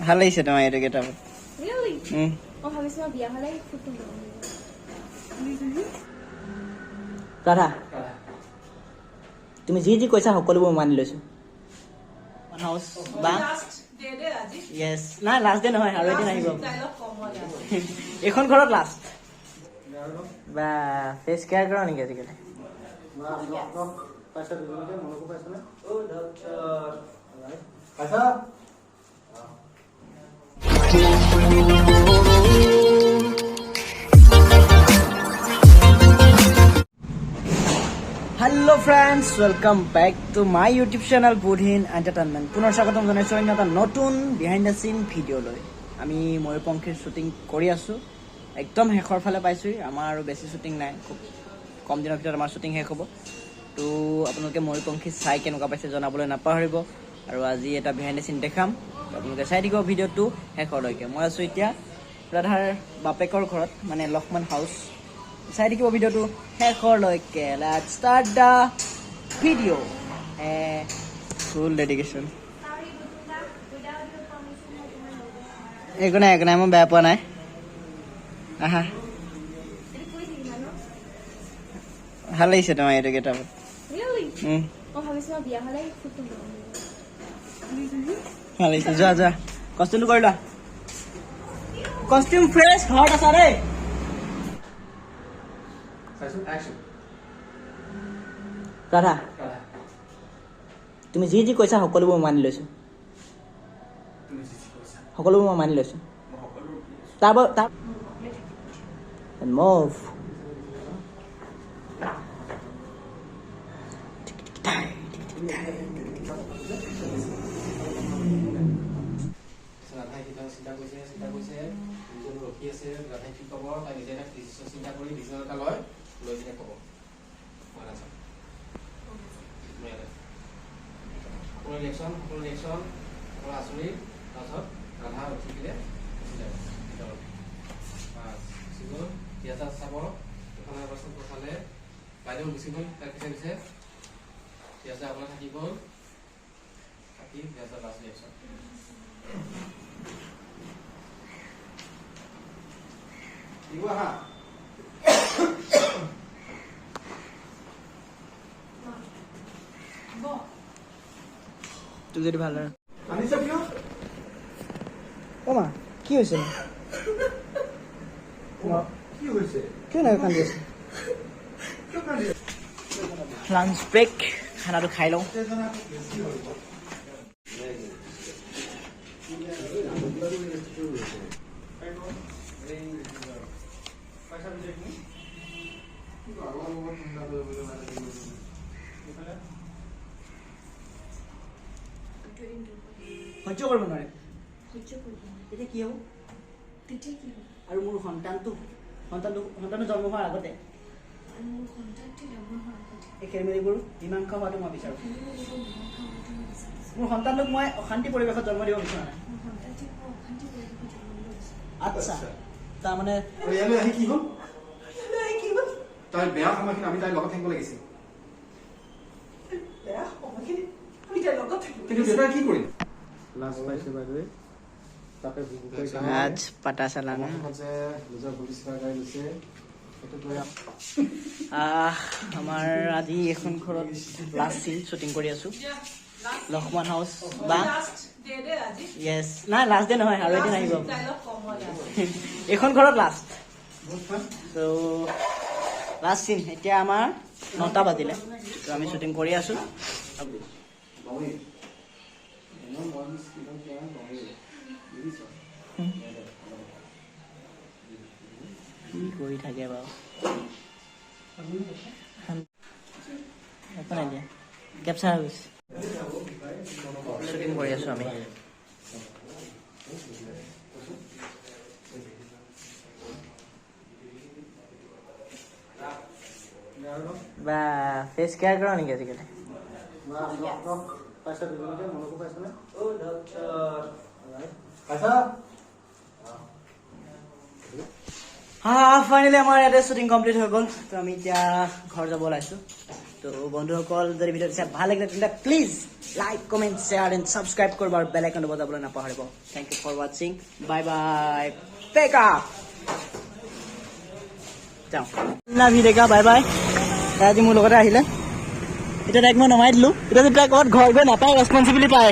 ভাল লাগিছে তোমাৰ এইটো গেটআপত। Really? মই ভাবিছোঁ মই বিয়া হ'লে ফটো ল'ম। ৰাধা, তুমি যি যি কৈছা সকলোবোৰ মই মানি লৈছো। হাউচ বা য়েছ, নাই, লাষ্ট ডে নহয়, আৰু এদিন আহিব। এইখন ঘৰত লাষ্ট। বা ফেচ কেয়াৰ কৰা নেকি আজিকালি? পাইছা দুজনকে মনকো পাইছানে? পাইছা। Hello friends, welcome back to my YouTube channel Budhin entertainment. পুনৰ স্বাগতম জনাইছোঁ অন্য এটা নতুন বিহাইণ্ড the চিন ভিডিঅ'লৈ। আমি ময়ূৰপংখীৰ শ্বুটিং কৰি আছোঁ, একদম শেষৰ ফালে পাইছোঁহি। আমাৰ আৰু বেছি শ্বুটিং নাই, খুব কম দিনৰ ভিতৰত আমাৰ শ্বুটিং শেষ হ'ব। তো আপোনালোকে ময়ূৰপংখী চাই কেনেকুৱা পাইছে জনাবলৈ নাপাহৰিব। আৰু আজি এটা বিহাইণ্ড the চিন দেখাম, তো আপোনালোকে চাই থাকিব ভিডিঅ'টো শেষলৈকে। মই আছোঁ এতিয়া ৰাধাৰ বাপেকৰ ঘৰত, মানে লক্ষ্মণ হাউচ। চাই থাকিব ভিডিঅ'টো শেষলৈকে। Let's start the video. Full dedication. একো নাই, একো নাই, মই বেয়া পোৱা নাই। আহা। এইটো কৰি থাকিবা ন? ভাল লাগিছে তোমাৰ এইটো গেটআপত। Really? মই ভাবিছোঁ মই বিয়া হ'লে ফটো ল'ম। ভাল লাগিছে। যোৱা যোৱা, কষ্টিউমটো কৰি লোৱা। কষ্টিউম ফ্ৰেছ, ঘৰত আছা দেই। চাইছো, একশ্যন। ৰাধা, তুমি যি যি কৈছা সকলোবোৰ মই মানি লৈছো। তুমি যি যি কৈছা সকলোবোৰ মই মানি লৈছো। মই সকলোবোৰ। তাৰ তাৰ মুভ। ৰাধাই সিদ্ধান্ত চিন্তা কৰিছে, চিন্তা কৰিছে, দুজন ৰখি আছে। ৰাধাই কি ক'ব? তাই নিজে এটা ডিচিশ্যন চিন্তা কৰি ডিচিশ্যন এটা লয়, লৈ কিনে ক'ব, মই নাযাওঁ, মই ইয়াতে। সকলো ৰিয়েকশ্যন, সকলো ৰিয়েকশ্যন, সকলো আচৰিত। তাৰপাছত ৰাধা উঠি কিনে গুচি যাব ভিতৰত। বাছ, গুচি গ'ল। ইয়াত চাব, এইফালে এবাৰ চব চালে। বাইদেউ গুচি গ'ল তাৰ পিছে পিছে। ইয়াতে আপোনাৰ থাকি গ'ল, থাকি ইয়াতে লাষ্ট ৰিয়েকশ্যন। দিব আহা। তোক যদি ভাল লাগে। আনিছা কিয়? অ' মা, কি হৈছে? কি হৈছে? কিয় এনেকৈ কান্দি আছে? কিয় কান্দি? লাঞ্চ ব্ৰেক, খানাটো খাই লওঁ। বেছি হৈ গ'ল। সহ্য কৰিব নোৱাৰিম। সহ্য কৰিব নোৱাৰিম। তেতিয়া কি হ'ব? তেতিয়া কি হ'ব? আৰু মোৰ সন্তানটো জন্ম হোৱাৰ আগতে আৰু মোৰ সন্তানটো জন্ম হোৱাৰ আগতে এই খেলিমেলিবোৰ মীমাংসা হোৱাটো মই বিচাৰোঁ। খেলিমেলিবোৰ মীমাংসা হোৱাটো মই বিচাৰিছোঁ। মোৰ সন্তানটোক মই অশান্তি পৰিৱেশত জন্ম দিব বিচৰা নাই। মোৰ সন্তানটোক মই অশান্তি পৰিৱেশত জন্ম দিব বিচাৰোঁ। আচ্ছা, তাৰমানে আৰু ইয়ালৈ আহি কি হ'ল? কি হ'ল? তাই বেয়া সময়খিনি আমি তাইৰ লগত থাকিব লাগিছিল। বেয়া সময়খিনি আমি তাইৰ লগত থাকিব। কিন্তু দেউতাই কি কৰিলে? লাজ পাইছে বাইদেৱে, তাতে ভুকুকৈ। আজ পাতা চালা না। যে নিজৰ ভুল স্বীকাৰ কৰি লৈছে, সেইটো লৈ আহ, আমাৰ আজি এখন ঘৰত লাষ্ট চিন শ্বুটিং কৰি আছো, লক্ষ্মণ হাউচ বা য়েছ, নাই, লাষ্ট ডে নহয়, আৰু এদিন আহিব। এইখন ঘৰত লাষ্ট, ত' লাষ্ট চিন। এতিয়া আমাৰ 9টা বাজিলে, ত' আমি শ্বুটিং কৰি আছো। লওঁৱেই। এনেও মই স্ক্ৰীণত দিয়া লওঁৱেই, বুজিছ? কি কৰি থাকে বাৰু, একো নাই দিয়া, কেপচাৰ হৈ গৈছে। শ্বুটিং কৰি আছো আমি। বা ফেচ কেয়াৰ কৰা নেকি আজিকালি? পাইছা দুজনকে মনকো পাইছানে? পাইছা। হা, ফাইনেলি আমাৰ ইয়াতে শ্বুটিং কমপ্লিট হৈ গ'ল। তো আমি এতিয়া ঘৰ যাব ওলাইছোঁ। তো বন্ধুসকল, যদি ভিডিঅ'টো চাই ভাল লাগিলে, তেন্তে please like, comment, share and subscribe কৰিব আৰু বেল আইকনটো বজাবলৈ নাপাহৰিব। Thank you for watching, bye bye, take up. যাওঁ না ভিডেকা, বাই বাই। তাই আজি মোৰ লগতে আহিলে। এতিয়া তাইক মই নমাই দিলোঁ। এতিয়া যদি তাই ক'ৰবাত ঘৰ গৈ নাপায়, ৰেচপনচিবিলিটি পায়।